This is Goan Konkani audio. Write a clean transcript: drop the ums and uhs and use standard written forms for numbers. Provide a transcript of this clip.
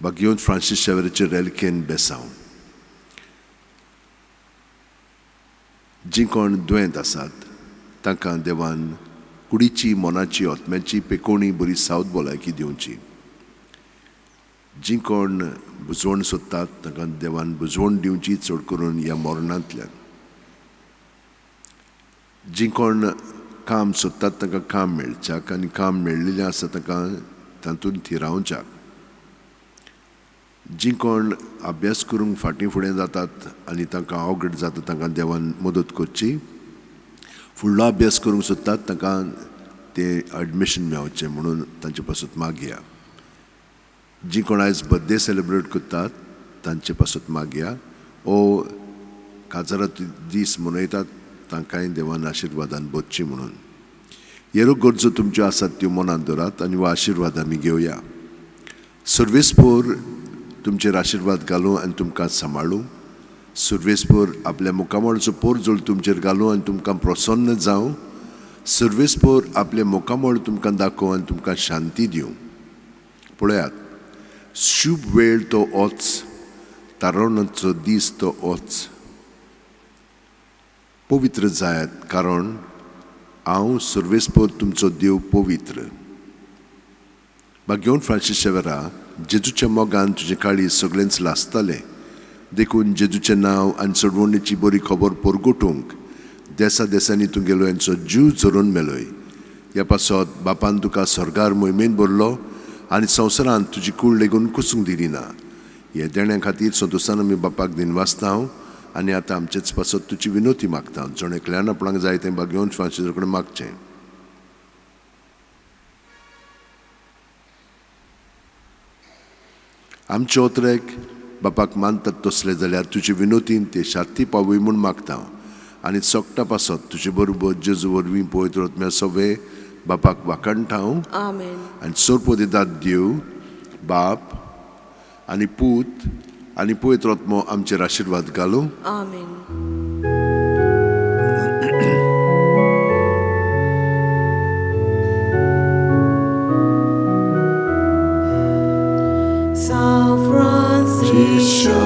भाग्यवंत फ्रांसीस शावेराचे रेलकेन बेसांव. जीं कोण दुयेंत आसात तांकां देवान कुडीची, मनाची, आत्म्याची पेकोणी बरी सावत भलायकी दिवची. जीं कोण बुजवण सोदतात तांकां देवान बुजवण दिवची, चड करून ह्या मरणांतल्यान. जीं कोण काम सोदतात तांकां काम मेळच्याक आनी काम मेळिल्लें आसा तांकां तातूंत थिरावच्याक. जीं कोण अभ्यास करूंक फाटीं फुडें जातात आनी तांकां अवघड जाता तांकां देवान मदत करची. फुडलो अभ्यास करूंक सोदतात तांकां तें एडमिशन मेळचें म्हणून तांचे पासत मागया. जीं कोण आयज बर्थडे सेलिब्रेट करतात तांचे पासत मागया. ओ काजाराचो दीस मनयतात तांकांय देवान आशिर्वादान भरची म्हणून. ह्यो गरजो तुमच्यो आसात त्यो मनांत दवरात आनी हो आशिर्वाद आमी घेवया. सर्वेस्पोर तुमचेर आशिर्वाद घालूं आनी तुमकां सांबाळूं. सर्वेस्पोर आपल्या मुखामळाचो पोरजोळ तुमचेर घालूं आनी तुमकां प्रसन्न जावं. सर्वेस्पोर आपलें मुखामळ तुमकां दाखोवं आनी तुमकां शांती दिवं. पळयात, शुभ वेळ तो ओच, तारवणाचो दीस तो ओच. पवित्र जायात, कारण हांव सर्वेस्पोर तुमचो देव पवित्र. भाग्यवंत फ्रांसीस शेवेरा, जेजूच्या मोगान तुजें काळीज सगळेंच लासतालें, देखून जेजूचें नांव आनी चडवणीची बरी खबर परगटूंक देसा देसांनी तुगेलो हेंचो जीव झरोवन मेलोय. ह्या पासत बापान तुका स्वर्गार मोहिमेन भरलो आनी संवसारांत तुजी कूड लेगून कुसूंक दिली ना. हे देण्या खातीर संतोशान आमी बापाक दिनवासता हांव आनी आतां आमचेच पासत तुजी विनोती मागता. जण एकल्यान आपणाक जाय तें भाग्यवंत फ्रांसीसा कडेन मागचें. आमचे ओतरेक बापाक मानतात तसले जाल्यार तुजे विनोतीन ते शांती पावय म्हूण मागता आनी सोगटा पासत तुजे बरोबर जेजू वरवीं पवित्र आत्म्या सवे बापाक वाखाणटा हांव. आनी सोरपो दितात देव बाप आनी पूत आनी पवित्र आत्मो आमचेर आशिर्वाद घालूं. आमेन. San Francisco.